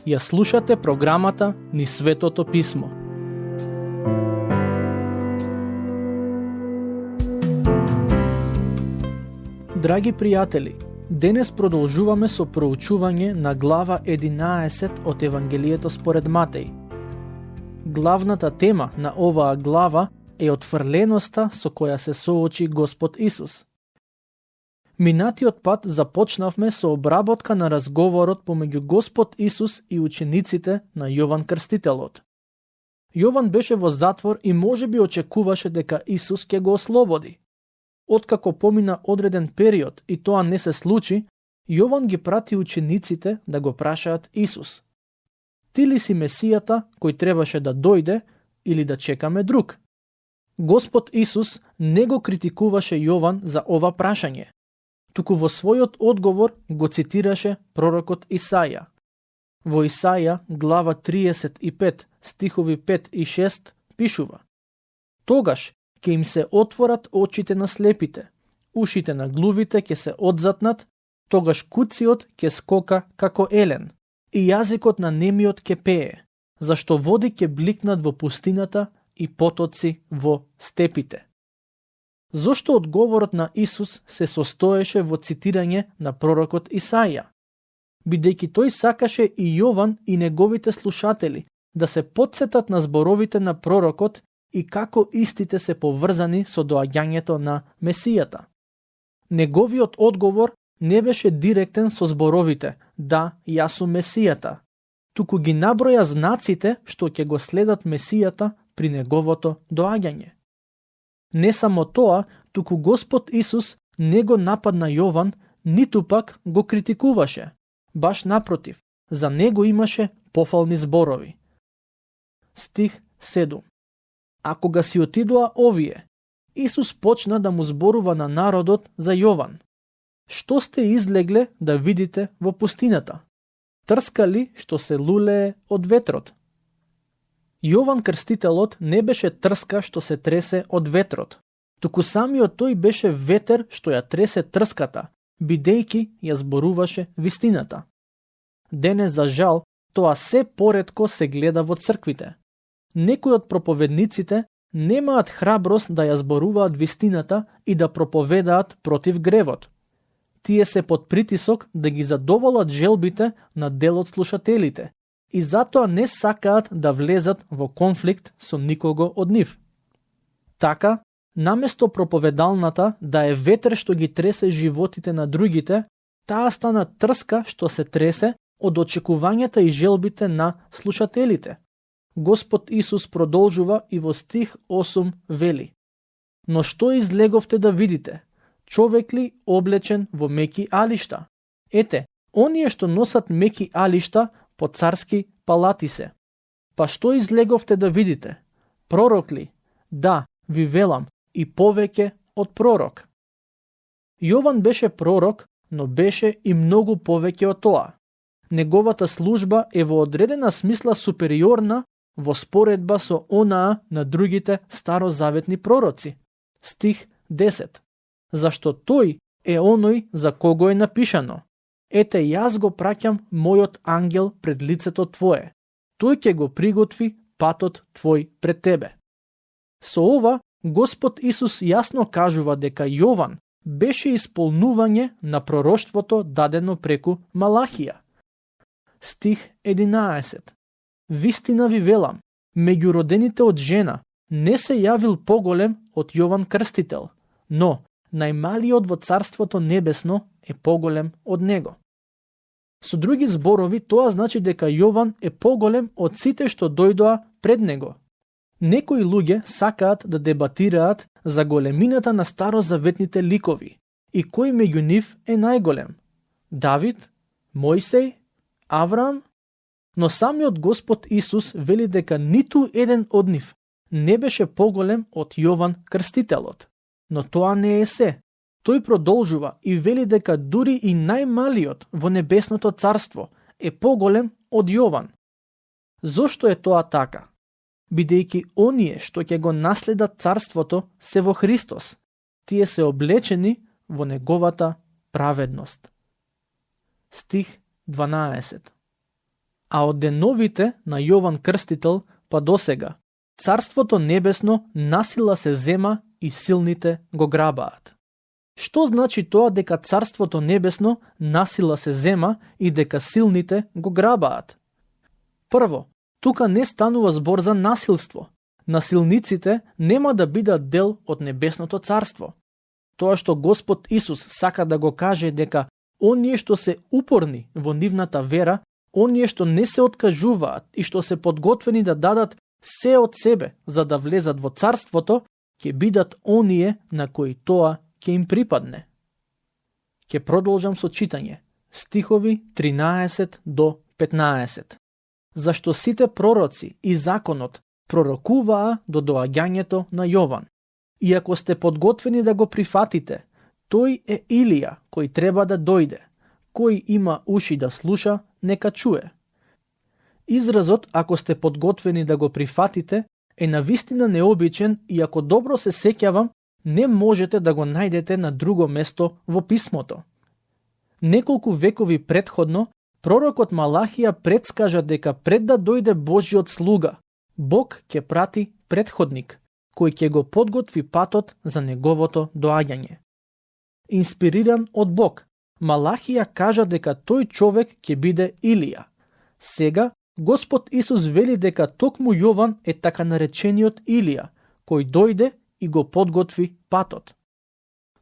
Ја слушате програмата Низ Светото Писмо. Драги пријатели, денес продолжуваме со проучување на глава 11 од Евангелието според Матеј. Главната тема на оваа глава е отфрленоста со која се соочи Господ Исус. Минатиот пат започнавме со обработка на разговорот помеѓу Господ Исус и учениците на Јован Крстителот. Јован беше во затвор и можеби очекуваше дека Исус ќе го ослободи. Откако помина одреден период и тоа не се случи, Јован ги прати учениците да го прашаат Исус: "Ти ли си Месијата кој требаше да дојде или да чекаме друг?" Господ Исус не го критикуваше Јован за ова прашање, туку во својот одговор го цитираше пророкот Исаја. Во Исаја, глава 35, стихови 5 и 6, пишува: "Тогаш ќе им се отворат очите на слепите, ушите на глувите ќе се одзатнат, тогаш куциот ќе скока како елен, и јазикот на немиот ќе пее, зашто води ќе бликнат во пустината и потоци во степите." Зошто одговорот на Исус се состоеше во цитирање на пророкот Исаја? Бидејќи тој сакаше и Јован и неговите слушатели да се потсетат на зборовите на пророкот и како истите се поврзани со доаѓањето на Месијата. Неговиот одговор не беше директен со зборовите "Да, јас сум Месијата", туку ги наброја знаците што ќе го следат Месијата при неговото доаѓање. Не само тоа, туку Господ Исус не го нападна Јован, ниту пак го критикуваше. Баш напротив, за него имаше пофални зборови. Стих 7. А кога си отидоа овие, Исус почна да му зборува на народот за Јован. "Што сте излегле да видите во пустината? Трска ли што се лулее од ветрот?" Јован Крстителот не беше трска што се тресе од ветрот, туку самиот тој беше ветер што ја тресе трската, бидејќи ја зборуваше вистината. Денес, за жал, тоа се поретко се гледа во црквите. Некои од проповедниците немаат храброст да ја зборуваат вистината и да проповедаат против гревот. Тие се под притисок да ги задоволат желбите на дел од слушателите и затоа не сакаат да влезат во конфликт со никого од нив. Така, наместо проповедалната да е ветер што ги тресе животите на другите, таа стана трска што се тресе од очекувањата и желбите на слушателите. Господ Исус продолжува и во стих 8 вели: "Но што излеговте да видите? Човек ли облечен во меки алишта? Ете, оние што носат меки алишта по царски палати се. Па што излеговте да видите? Пророк ли? Да, ви велам, и повеќе од пророк." Јован беше пророк, но беше и многу повеќе од тоа. Неговата служба е во одредена смисла супериорна во споредба со онаа на другите старозаветни пророци. Стих 10. "Зашто тој е оној за кого е напишано: Ете, јас го праќам мојот ангел пред лицето твое. Тој ќе го приготви патот твој пред тебе." Со ова, Господ Исус јасно кажува дека Јован беше исполнување на пророштвото дадено преку Малахија. Стих 11. "Вистина ви велам, меѓу родените од жена не се јавил поголем од Јован Крстител, но најмалиот во Царството Небесно е поголем од него." Со други зборови, тоа значи дека Јован е поголем од сите што дојдоа пред него. Некои луѓе сакаат да дебатираат за големината на старозаветните ликови и кој меѓу нив е најголем: Давид, Мојсеј, Авраам? Но самиот Господ Исус вели дека ниту еден од нив не беше поголем од Јован Крстителот. Но тоа не е се. Тој продолжува и вели дека дури и најмалиот во небесното царство е поголем од Јован. Зошто е тоа така? Бидејќи оние што ќе го наследат царството се во Христос, тие се облечени во неговата праведност. Стих 12. А од деновите на Јован Крстител па досега, Царството небесно насила се зема и силните го грабаат. Што значи тоа дека Царството небесно насила се зема и дека силните го грабаат? Прво, тука не станува збор за насилство. Насилниците нема да бидат дел од небесното царство. Тоа што Господ Исус сака да го каже дека оние што се упорни во нивната вера, оние што не се откажуваат и што се подготвени да дадат се од себе за да влезат во царството, ќе бидат оние на кои тоа ќе им припадне. Ќе продолжам со читање. Стихови 13 до 15. Зашто сите пророци и законот пророкуваа до доаѓањето на Јован. И ако сте подготвени да го прифатите, тој е Илија кој треба да дојде. Кој има уши да слуша, нека чуе. Изразот ако сте подготвени да го прифатите е навистина необичен и ако добро се сеќавам, не можете да го најдете на друго место во писмото. Неколку векови предходно, пророкот Малахија предскажа дека пред да дојде Божјиот слуга, Бог ќе прати предходник, кој ќе го подготви патот за неговото доаѓање. Инспириран од Бог, Малахија кажа дека тој човек ќе биде Илија. Сега, Господ Исус вели дека токму Јован е така наречениот Илија, кој дојде и го подготви патот.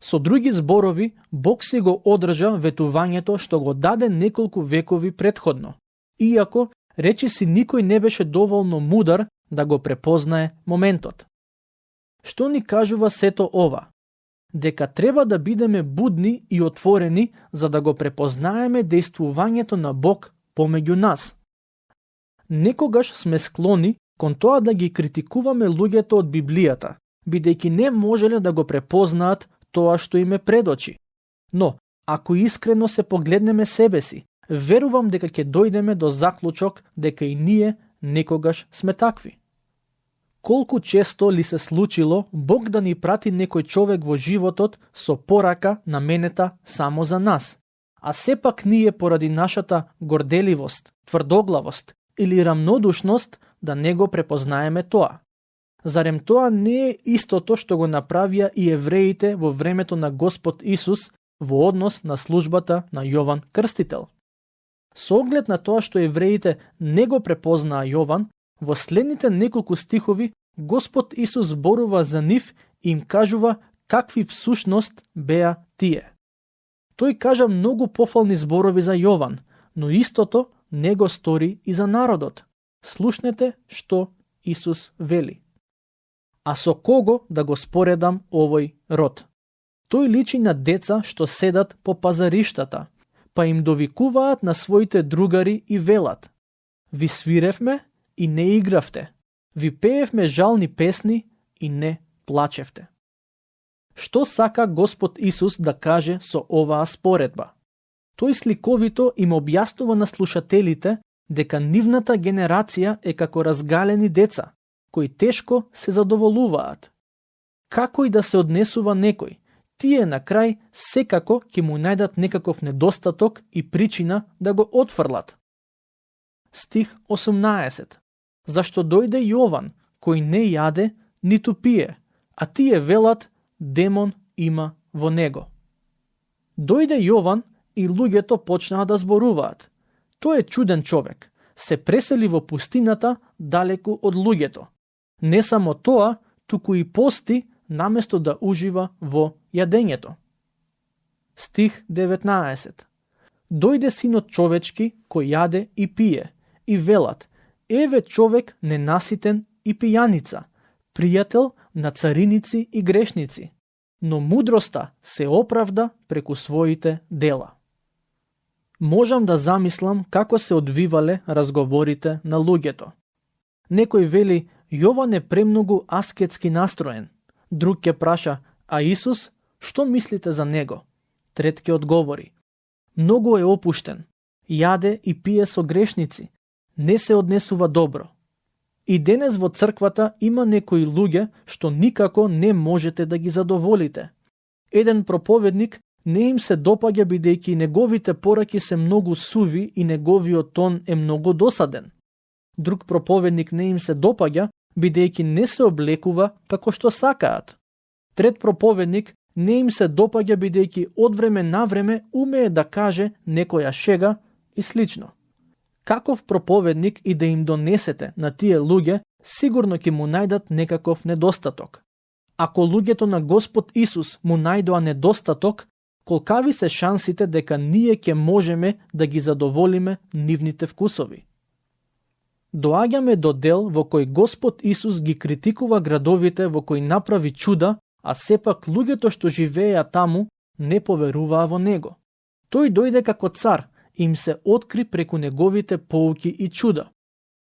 Со други зборови, Бог си го одржа ветувањето што го даде неколку векови предходно, иако речиси никој не беше доволно мудар да го препознае моментот. Што ни кажува сето ова? Дека треба да бидеме будни и отворени за да го препознаеме дејствувањето на Бог помеѓу нас. Некогаш сме склони кон тоа да ги критикуваме луѓето од Библијата, бидејќи не можеле да го препознаат тоа што им е пред очи. Но, ако искрено се погледнеме себе си, верувам дека ќе дојдеме до заклучок дека и ние некогаш сме такви. Колку често ли се случило Бог да ни прати некој човек во животот со порака наменета само за нас, а сепак ние поради нашата горделивост, тврдоглавост или рамнодушност да не го препознаеме тоа. Зарем тоа не е истото што го направија и евреите во времето на Господ Исус во однос на службата на Јован Крстител? Со оглед на тоа што евреите не го препознаа Јован, во следните неколку стихови Господ Исус зборува за нив и им кажува какви всушност беа тие. Тој кажа многу пофални зборови за Јован, но истото не го стори и за народот. Слушнете што Исус вели. А со кого да го споредам овој род? Тој личи на деца што седат по пазариштата, па им довикуваат на своите другари и велат: ви свиревме и не игравте, ви пеевме жални песни и не плачевте. Што сака Господ Исус да каже со оваа споредба? Тој сликовито им објаснува на слушателите дека нивната генерација е како разгалени деца, кои тешко се задоволуваат. Како и да се однесува некој, тие на крај секако ќе му најдат некаков недостаток и причина да го отфрлат. Стих 18. Зашто дојде Јован, кој не јаде, ниту пие, а тие велат демон има во него. Дојде Јован и луѓето почнаа да зборуваат. Тој е чуден човек, се пресели во пустината далеку од луѓето. Не само тоа, туку и пости наместо да ужива во јадењето. Стих 19. Дојде синот човечки кој јаде и пие, и велат: еве човек ненаситен и пијаница, пријател на цариници и грешници, но мудроста се оправда преку своите дела. Можам да замислам како се одвивале разговорите на луѓето. Некој вели: Јован е премногу аскетски настроен. Друг ќе праша: а Исус, што мислите за него? Трет ќе одговори: многу е опуштен, јаде и пие со грешници, не се однесува добро. И денес во црквата има некои луѓе што никако не можете да ги задоволите. Еден проповедник не им се допаѓа бидејќи неговите пораки се многу суви и неговиот тон е многу досаден. Друг проповедник не им се допаѓа бидејќи не се облекува како што сакаат. Трет проповедник не им се допаѓа бидејќи од време на време умее да каже некоја шега и слично. Каков проповедник и да им донесете на тие луѓе, сигурно ќе му најдат некаков недостаток. Ако луѓето на Господ Исус му најдоа недостаток, колкави се шансите дека ние ќе можеме да ги задоволиме нивните вкусови? Доаѓаме до дел во кој Господ Исус ги критикува градовите во кои направи чуда, а сепак луѓето што живееа таму не поверуваа во него. Тој дојде како цар и им се откри преку неговите поуки и чуда.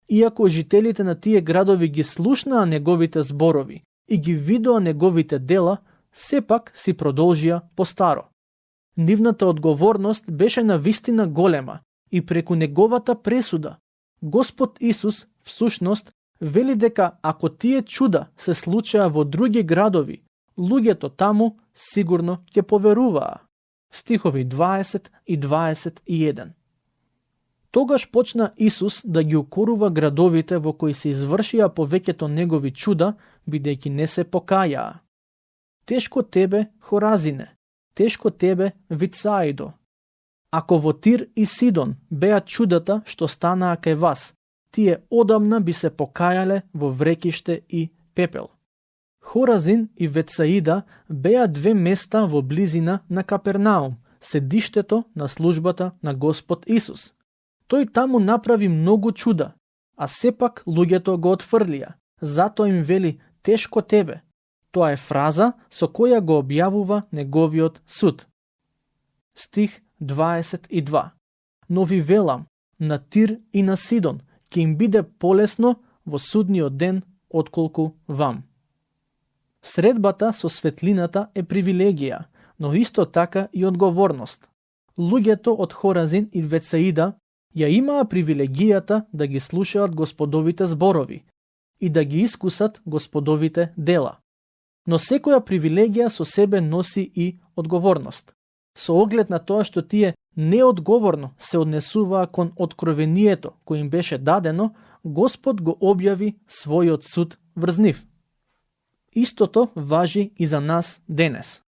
Иако жителите на тие градови ги слушнаа неговите зборови и ги видоа неговите дела, сепак си продолжија постаро. Нивната одговорност беше навистина голема и преку неговата пресуда Господ Исус всушност вели дека ако тие чуда се случаа во други градови, луѓето таму сигурно ќе поверуваа. Стихови 20 и 21. Тогаш почна Исус да ги укорува градовите во кои се извршија повеќето негови чуда, бидејќи не се покајаа. Тешко тебе, Хоразине, тешко тебе, Вицаидо. Ако во Тир и Сидон беа чудата што станаа кај вас, тие одамна би се покајале во врекиште и пепел. Хоразин и Вецаида беа две места во близина на Капернаум, седиштето на службата на Господ Исус. Тој таму направи многу чуда, а сепак луѓето го отфрлија, затоа им вели тешко тебе. Тоа е фраза со која го објавува неговиот суд. Стих 22. Но ви велам, на Тир и на Сидон ќе им биде полесно во судниот ден отколку вам. Средбата со светлината е привилегија, но исто така и одговорност. Луѓето од Хоразин и Вецаида ја имаа привилегијата да ги слушаат Господовите зборови и да ги искусат Господовите дела. Но секоја привилегија со себе носи и одговорност. Со оглед на тоа што тие неодговорно се однесуваа кон откровението кој им беше дадено, Господ го објави својот суд врз нив. Истото важи и за нас денес.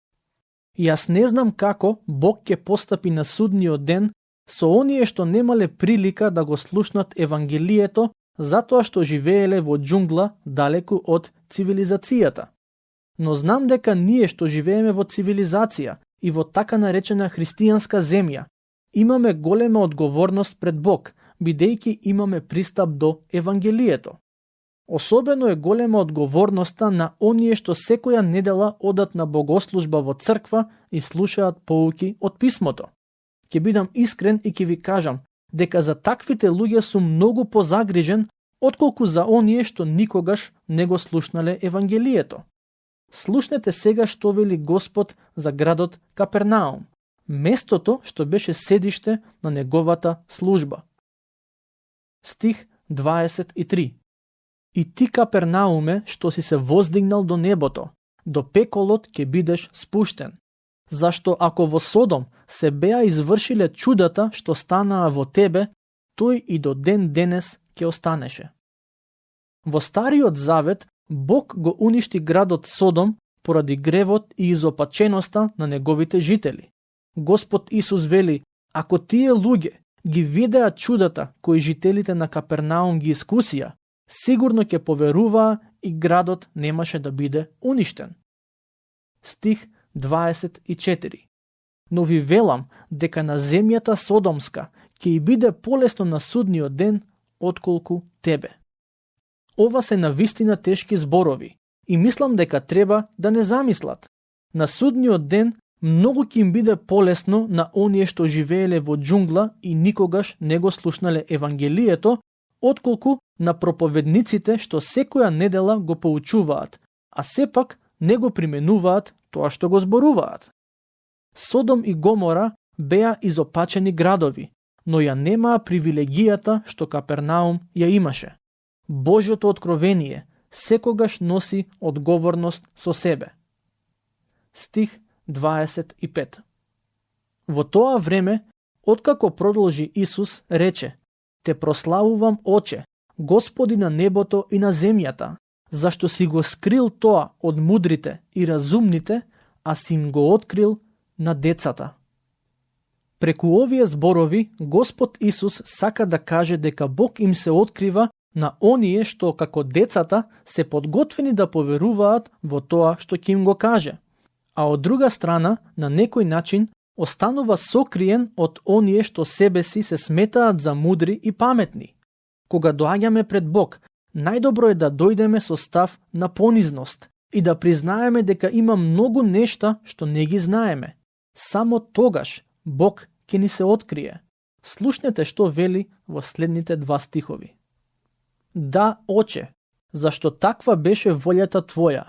Јас не знам како Бог ќе постапи на судниот ден со оние што немале прилика да го слушнат Евангелието затоа што живееле во џунгла далеку од цивилизацијата. Но знам дека ние што живееме во цивилизација и во така наречена христијанска земја, имаме голема одговорност пред Бог, бидејќи имаме пристап до Евангелието. Особено е голема одговорноста на оние што секоја недела одат на богослужба во црква и слушаат поуки од писмото. Ќе бидам искрен и ќе ви кажам дека за таквите луѓе сум многу позагрижен отколку за оние што никогаш не го слушнале Евангелието. Слушнете сега што вели Господ за градот Капернаум, местото што беше седиште на неговата служба. Стих 23. И ти, Капернауме, што си се воздигнал до небото, до пеколот ќе бидеш спуштен. Зашто ако во Содом се беа извршиле чудата што станаа во тебе, тој и до ден денес ќе останеше. Во Стариот Завет Бог го уништи градот Содом поради гревот и изопаченоста на неговите жители. Господ Исус вели, ако тие луѓе ги видеа чудата кои жителите на Капернаум ги искусија, сигурно ќе поверуваа и градот немаше да биде уништен. Стих 24. Но ви велам дека на земјата Содомска ќе и биде полесно на судниот ден отколку тебе. Ова се навистина тешки зборови и мислам дека треба да не замислат. На судниот ден многу ќе им биде полесно на оние што живееле во џунгла и никогаш не го слушнале Евангелието, отколку на проповедниците што секоја недела го поучуваат, а сепак не го применуваат тоа што го зборуваат. Содом и Гомора беа изопачени градови, но ја немаа привилегијата што Капернаум ја имаше. Божјото откровение секогаш носи одговорност со себе. Стих 25. Во тоа време, откако продолжи Исус, рече: Те прославувам, Оче, Господи на небото и на земјата, зашто си го скрил тоа од мудрите и разумните, а си им го открил на децата. Преку овие зборови, Господ Исус сака да каже дека Бог им се открива на оние што како децата се подготвени да поверуваат во тоа што ќе им го каже, а од друга страна, на некој начин, останува сокриен од оние што себе си се сметаат за мудри и паметни. Кога доаѓаме пред Бог, најдобро е да дојдеме со став на понизност и да признаеме дека има многу нешта што не ги знаеме. Само тогаш Бог ќе ни се открие. Слушнете што вели во следните 2 стихови. Да, Оче, зашто таква беше волјата Твоја.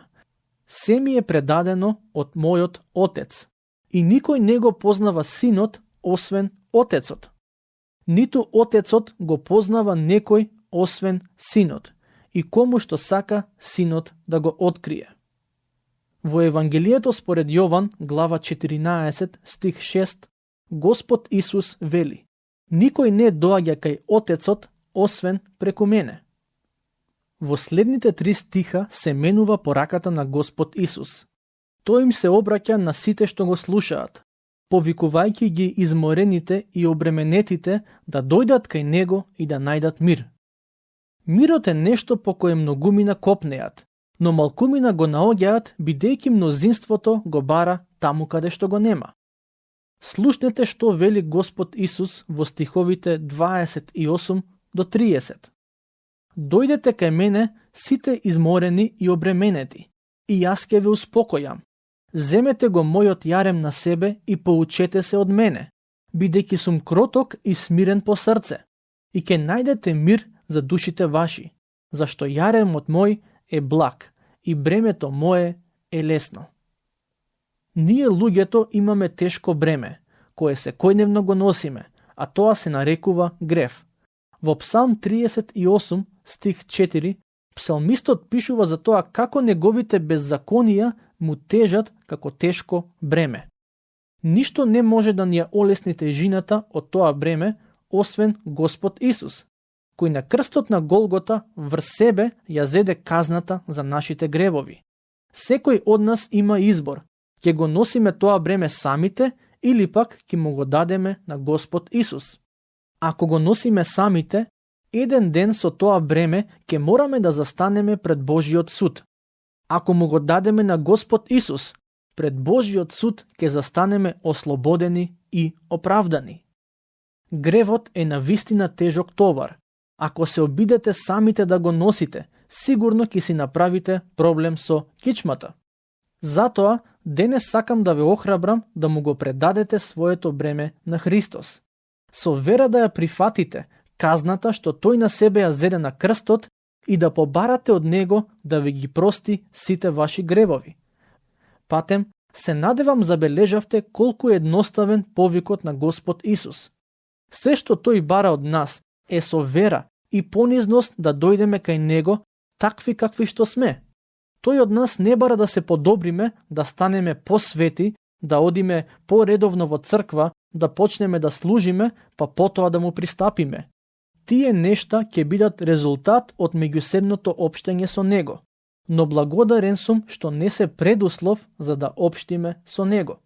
Се ми е предадено од мојот Отец, и никој не го познава Синот, освен Отецот. Ниту Отецот го познава некој, освен Синот, и кому што сака Синот да го открие. Во Евангелието според Јован, глава 14, стих 6, Господ Исус вели: Никој не доаѓа кај Отецот, освен преку мене. Во следните 3 стиха се менува пораката на Господ Исус. Тој им се обраќа на сите што го слушаат, повикувајќи ги изморените и обременетите да дојдат кај Него и да најдат мир. Мирот е нешто по кое многумина копнеат, но малкумина го наоѓаат бидејќи мнозинството го бара таму каде што го нема. Слушнете што вели Господ Исус во стиховите 28 до 30. Дојдете кај мене сите изморени и обременети, и јас ќе ве успокојам. Земете го мојот јарем на себе и поучете се од мене, бидејќи сум кроток и смирен по срце, и ќе најдете мир за душите ваши, зашто јаремот мој е благ и бремето мое е лесно. Ние луѓето имаме тешко бреме, кое секојдневно го носиме, а тоа се нарекува грев. Во Псалм 38, стих 4, псалмистот пишува за тоа како неговите беззаконија му тежат како тешко бреме. Ништо не може да ни ја олесни тежината од тоа бреме, освен Господ Исус, кој на крстот на Голгота врз себе ја зеде казната за нашите гревови. Секој од нас има избор: ќе го носиме тоа бреме самите или пак ќе му го дадеме на Господ Исус. Ако го носиме самите, еден ден со тоа бреме ќе мораме да застанеме пред Божиот суд. Ако му го дадеме на Господ Исус, пред Божиот суд ќе застанеме ослободени и оправдани. Гревот е навистина тежок товар. Ако се обидете самите да го носите, сигурно ќе си направите проблем со кичмата. Затоа, денес сакам да ве охрабрам да му го предадете своето бреме на Христос. Со вера да ја прифатите казната што тој на себе ја зеде на крстот и да побарате од него да ви ги прости сите ваши гревови. Патем, се надевам забележавте колку е едноставен повикот на Господ Исус. Се што тој бара од нас е со вера и понизност да дојдеме кај него такви какви што сме. Тој од нас не бара да се подобриме, да станеме посвети, да одиме поредовно во црква, да почнеме да служиме, па потоа да му пристапиме. Тие нешта ќе бидат резултат од меѓусебното општење со него, но благодарен сум што не се предуслов за да општиме со него.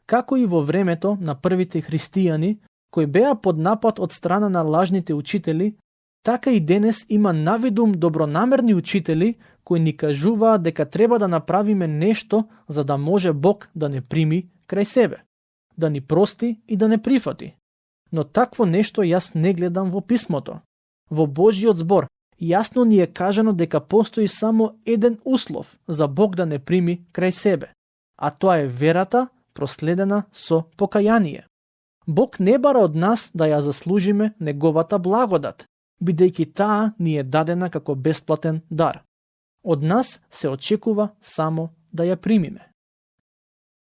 Како и во времето на првите христијани, кои беа под напад од страна на лажните учители, така и денес има навидум добронамерни учители кои ни кажуваат дека треба да направиме нешто за да може Бог да не прими крај себе, да ни прости и да не прифати. Но такво нешто јас не гледам во писмото. Во Божиот збор јасно ни е кажано дека постои само еден услов за Бог да не прими крај себе, а тоа е верата проследена со покаяние. Бог не бара од нас да ја заслужиме неговата благодат, бидејќи таа ни е дадена како бесплатен дар. Од нас се очекува само да ја примиме.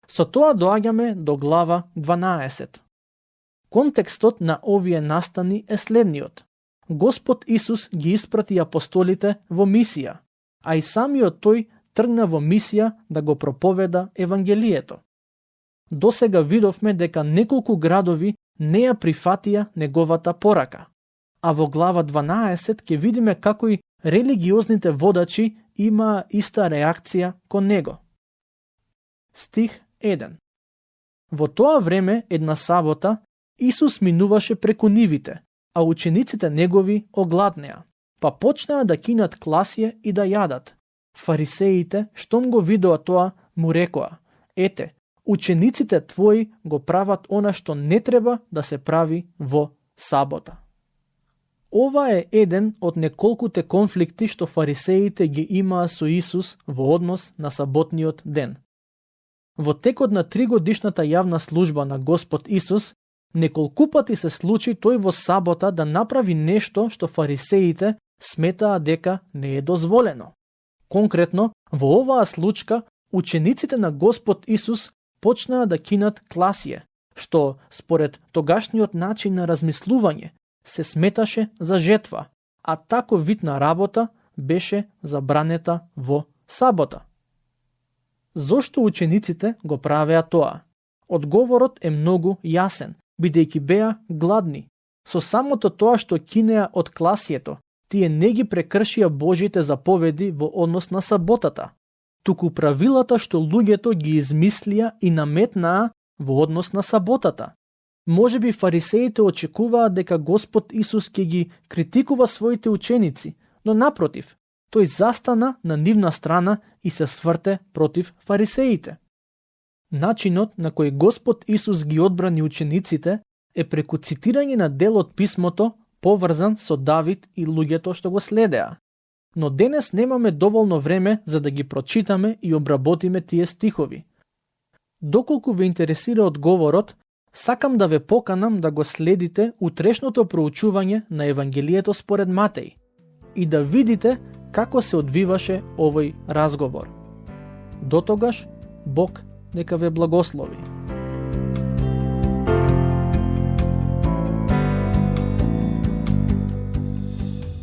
Со тоа доаѓаме до глава 12. Контекстот на овие настани е следниот. Господ Исус ги испрати апостолите во мисија, а и самиот тој тргна во мисија да го проповеда Евангелието. Досега видовме дека неколку градови не ја прифатија неговата порака, а во глава 12 ќе видиме како и религиозните водачи имаа иста реакција кон него. Стих 1. Во тоа време, една сабота, Исус минуваше преку нивите, а учениците негови огладнеа, па почнаа да кинат класје и да јадат. Фарисеите, штом го видоа тоа, му рекоа: ете, учениците твои го прават она што не треба да се прави во сабота. Ова е еден од неколкуте конфликти што фарисеите ги имаа со Исус во однос на саботниот ден. Во текот на 3-годишната јавна служба на Господ Исус, неколку пати се случи тој во сабота да направи нешто што фарисеите сметаа дека не е дозволено. Конкретно, во оваа случка, учениците на Господ Исус почнаа да кинат класје, што, според тогашниот начин на размислување, се сметаше за жетва, а таков вид на работа беше забранета во сабота. Зошто учениците го правеа тоа? Одговорот е многу јасен, бидејќи беа гладни. Со самото тоа што кинеа од класието, тие не ги прекршија Божите заповеди во однос на саботата, туку правилата што луѓето ги измислија и наметнаа во однос на саботата. Можеби фарисеите очекуваа дека Господ Исус ќе ги критикува своите ученици, но напротив, тој застана на нивна страна и се сврте против фарисеите. Начинот на кој Господ Исус ги одбрани учениците е преку цитирање на дел од писмото поврзан со Давид и луѓето што го следеа. Но денес немаме доволно време за да ги прочитаме и обработиме тие стихови. Доколку ве интересира одговорот, сакам да ве поканам да го следите утрешното проучување на Евангелието според Матеј и да видите како се одвиваше овој разговор. Дотогаш, Бог нека ве благослови.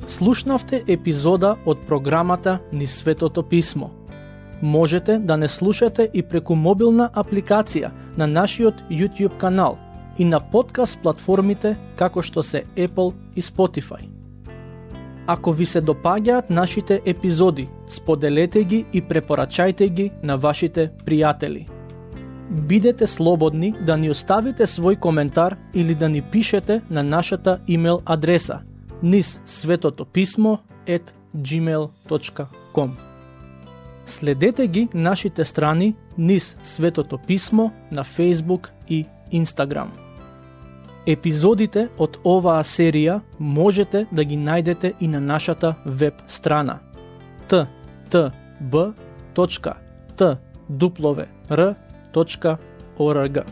Слушнавте епизода од програмата Низ Светото Писмо. Можете да не слушате и преку мобилна апликација на нашиот YouTube канал и на подкаст платформите како што се Apple и Spotify. Ако ви се допаѓаат нашите епизоди, споделете ги и препорачајте ги на вашите пријатели. Бидете слободни да ни оставите свој коментар или да ни пишете на нашата имейл адреса nizsvetotopismo@gmail.com. Следете ги нашите страни Низ Светото Писмо на Facebook и Instagram. Епизодите од оваа серија можете да ги најдете и на нашата веб страна ttb.twr.org.